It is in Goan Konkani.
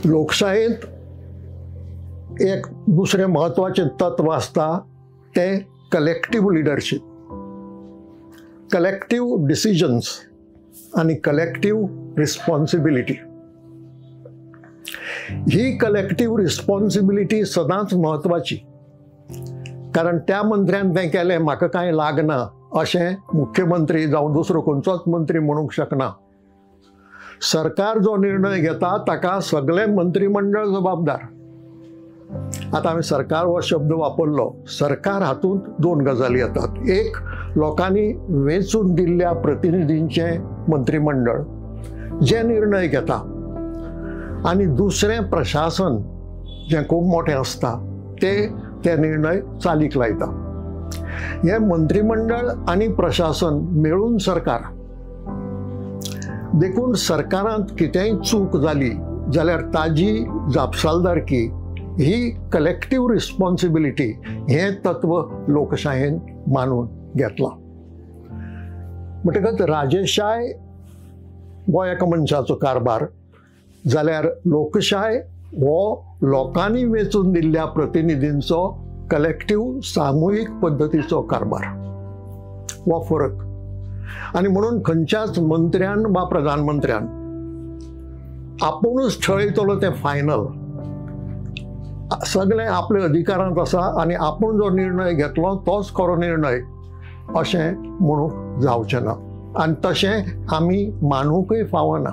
लोकशायेंत एक दुसरें म्हत्वाचें तत्व आसता तें कलेक्टीव लिडरशीप, कलेक्टीव डिसिजन्स आनी कलेक्टीव रिस्पॉन्सिबिलिटी. ही कलेक्टीव रिस्पॉन्सिबिलिटी सदांच म्हत्वाची, कारण त्या मंत्र्यान तें केलें म्हाका कांय लागना अशें मुख्यमंत्री जावं दुसरो खंयचोच मंत्री म्हणूंक शकना. सरकार जो निर्णय घेता ताका सगळें मंत्रीमंडळ जबाबदार. आतां आमी सरकार हो शब्द वापरलो, सरकार हातूंत दोन गजाली येतात. एक, लोकांनी वेंचून दिल्ल्या प्रतिनिधींचें मंत्रीमंडळ जे निर्णय घेता, आनी दुसरें प्रशासन जें खूब मोठें आसता ते ते निर्णय चालीक लायता. हें मंत्रीमंडळ आनी प्रशासन मेळून सरकार. देखून सरकारांत कितेंय चूक जाली जाल्यार ताजी जापसालदारकी ही कलेक्टीव रिस्पॉन्सिबिलिटी हें तत्व लोकशायेन मानून घेतलां. म्हणटकच राजेशाय हो एका मनशाचो कारभार जाल्यार लोकशाय हो लोकांनी वेंचून दिल्ल्या प्रतिनिधींचो कलेक्टीव सामुहीक पद्दतीचो कारभार हो फरक. आनी म्हणून खंयच्याच मंत्र्यान वा प्रधानमंत्र्यान आपुणूच ठरयतलो तें फायनल, सगळें आपल्या अधिकारांत आसा आनी आपूण जो निर्णय घेतलो तोच खरो निर्णय अशें म्हणूंक जावचें ना, आनी तशें आमी मानूंकय फावना.